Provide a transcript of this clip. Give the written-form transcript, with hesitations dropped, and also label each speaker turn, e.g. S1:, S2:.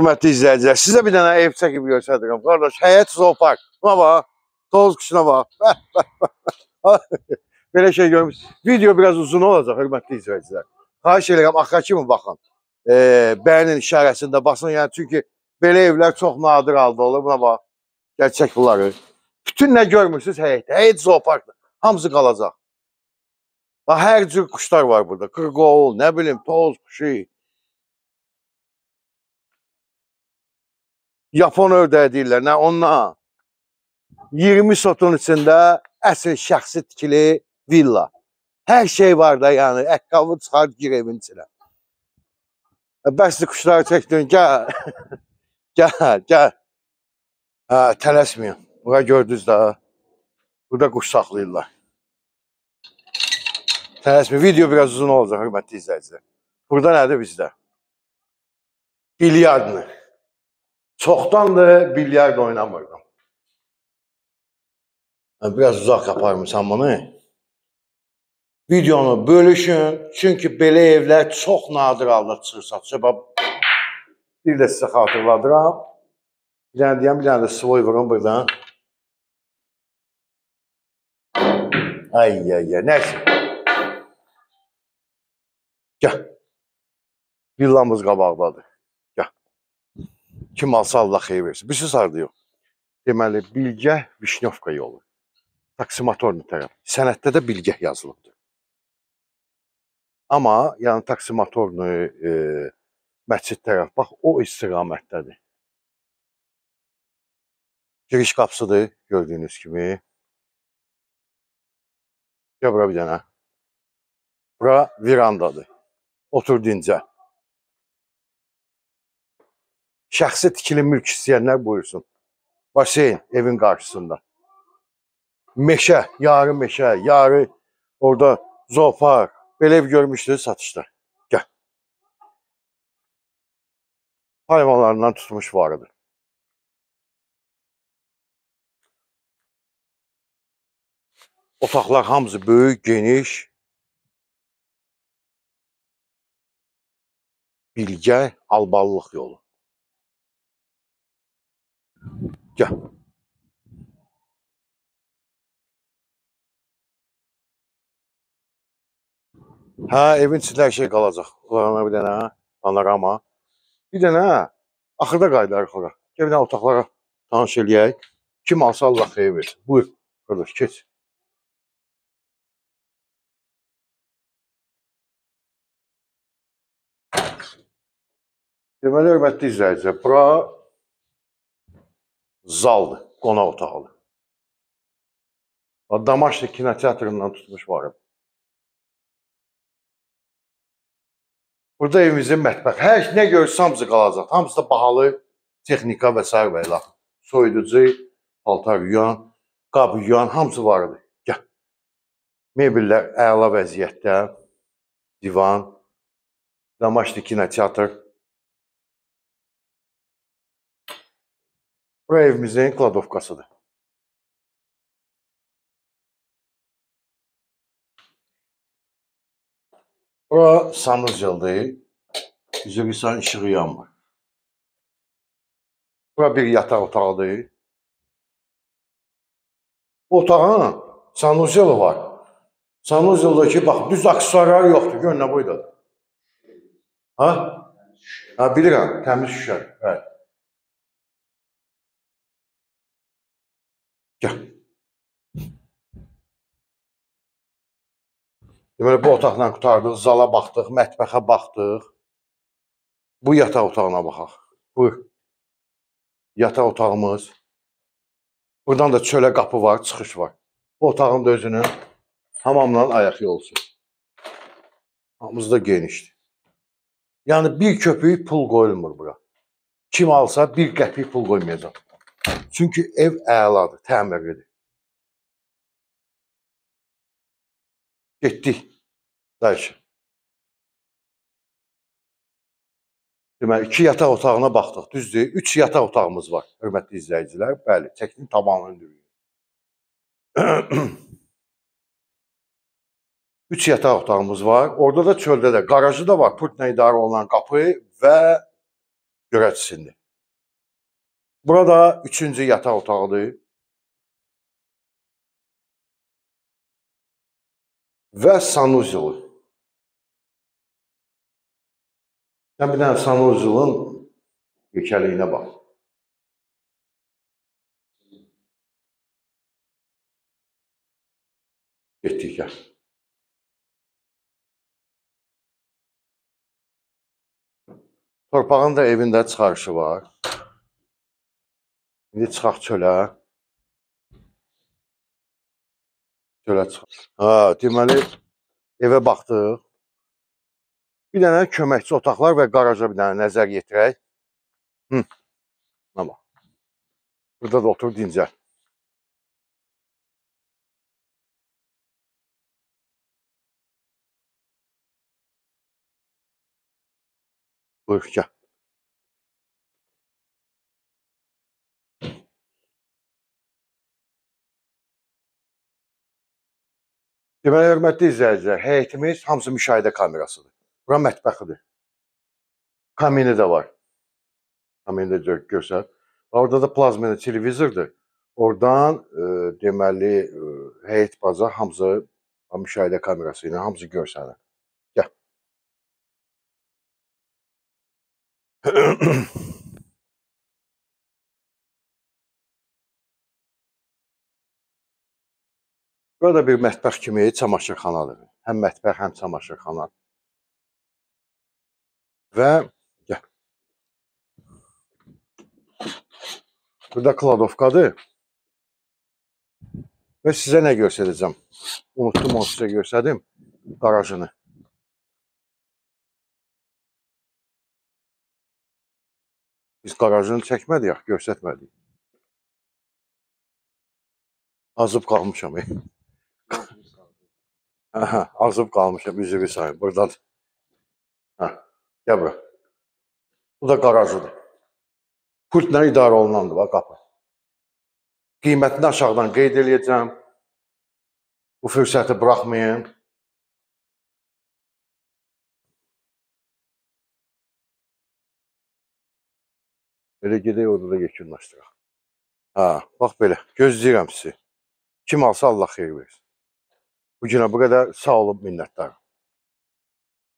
S1: Hörmətli izləyicilər, sizə bir dənə ev çəkib göstərirəm. Qardaş, həyət zoopark. Buna bax, toz quşuna bax. Belə şey görmüş. Video biraz uzun olacaq, hörmətli izləyicilər. Xahiş edirəm, axıra kimi baxın. Bəyənin işarəsində basın. Yəni, çünki belə evlər çox nadir halda olur. Buna bax, gəl çək bunları. Bütün nə görmürsünüz həyətdə? Həyət zooparkdır. Hamısı qalacaq. Bax, hər cür quşlar var burada. Qırqovul, nə bilim, toz quşu. Yapon ördəyi deyirlər, nə onunla. 20 sotun içində əsl şəxsi tikili villa. Hər şey var da, yəni, əqqabı çıxar, gir evin içinə. Bəsli quşları çəkdin, gəl, gəl, gəl. Hə, tələsməyin. Bura gördünüz də, burada quş saxlayırlar. Tələsməyin, video biraz uzun olacaq, hörmətli izləyicilər. Burada nədir bizdə? Bilyardını. Çoxdandır bilyard oynamırdım. Biraz uzaq aparmışam bunu. Videonu bölüşün. Çünki belə evlər çox nadir halda çıxır satışa. Bir də sizə xatırladıram. Bir dənə deyəm, bir dənə də svoy vurum buradan. Ay, ay, ay, nəysə. Gəl. Villamız qabaqdadır. Gəl. Kim alsa Allah xeyir versin. Bir söz harda yox. Deməli, Bilgəh Vişnyovka yolu. Taksimatorlu tərəf. Sənəddə də Bilgəh yazılıbdır. Amma, yəni taksimatorlu məscid tərəf, bax, o istiqamətdədir. Giriş qapısıdır, gördüyünüz kimi. Gəl bura bir dənə. Bura virandadır. Otur dincə. Şəxsi tikili mülk istəyənlər buyursun. Baseyn evin qarşısında. Meşə, yarı meşə, yarı orada zoopark. Belə ev görmüşdünüz satışda. Gəl. Hayvanlarından tutmuş varıdır. Otaqlar hamısı böyük, geniş. Bilgə, Alballıq yolu. Gəl. Hə, evin içində hər şey qalacaq. Ularına bir dənə panorama. Bir dənə axırda qayıdarıq ora. Gəl bir dənə otaqlara tanış eləyək. Kim alsa Allah xeyir versin. Buyur, qardaş, keç. Deməli, hörmətli izləyicilər, bura zaldır, qonaq otağıdır. Damaşlı kinoteatrından tutmuş varım. Burada evimizin mətbəxi. Hər nə görürsə hamısı qalacaq. Hamısı da bahalı texnika və sair və ilə. Soyuducu, paltar yuyan, qab yuyan, hamısı vardı. Gəl. Mebellər əla vəziyyətdə. Divan, Damaşlı kinoteatr. Bura evimizin kladovkasıdır. Bura sanuzeldir. Üzü bir san işığı yanmır. Bura bir yataq otağıdır. Bu otağın sanuzeli var. Sanuzeldəki, bax, düz aksesuarlar yoxdur. Gör nə boydadır. Ha? Ha, bilirəm, təmiz şüşə. Evet. Gəl. Deməli, bu otaqla qurtardıq, zala baxdıq, mətbəxə baxdıq. Bu yataq otağına baxaq. Buyur. Yataq otağımız. Buradan da çölə qapı var, çıxış var. Bu otağın da özünün hamamla ayaq yolusu. Hamımız da genişdir. Yəni, bir köpük pul qoyulmur bura. Kim alsa bir qəpik pul qoymayacaq. Çünki ev əladır, təmirlidir. Getdik. Dayışı. Deməli, 2 yataq otağına baxdıq. Düzdür, 3 yataq otağımız var, hörmətli izləyicilər. Bəli, çəkinin tabanını dürüyür. 3 yataq otağımız var. Orada da çöldə də qarajı da var. Pultla idarə olunan qapı və Görəcəksindir. Burada üçüncü yataq otağıdır. Və sanuzeli. Sən bir dənə sanuzelin yekəliyinə bax. Getdik, gəl. Torpağın da evində çıxarışı var. İndi çıxaq çölə. Çölə çıxaq. Ha, deməli, evə baxdıq. Bir dənə köməkçi otaqlar və qaraja bir dənə nəzər yetirək. Buna bax. Burada da otur, dincəl. Buyur, gəl. Deməli, hörmətli izləyicilər, həyətimiz hamısı müşahidə kamerasıdır. Bura mətbəxidir. Kamini də var. Kamini də görsər. Orada da plazmeni televizordur. Oradan, deməli, həyət baza hamısı müşahidə kamerası ilə hamısı görsənir. Gəl. Burada bir mətbəx kimi çamaşırxanadır. Həm mətbəx, həm çamaşırxana. Və gəl. Burada kladovkadır. Və sizə nə göstərəcəm? Unutdum, onu sizə göstərdim. Qarajını. Biz qarajını çəkmədik, göstərmədik. Azıb qalmışam. Aha, azıb qalmışam, üzvü sayım. Buradadır. Hə, gəl bura. Bu da qarajıdır. Pultla idarə olunandır, bax, qapı. Qiymətini aşağıdan qeyd eləyəcəm. Bu fürsəti buraxmayın. Belə gedək, orada da yekunlaşdıraq. Hə, bax belə. Gözləyirəm sizi. Kim alsa Allah xeyir versin. Bu günə bu qədər. Sağ olun, minnətdarım.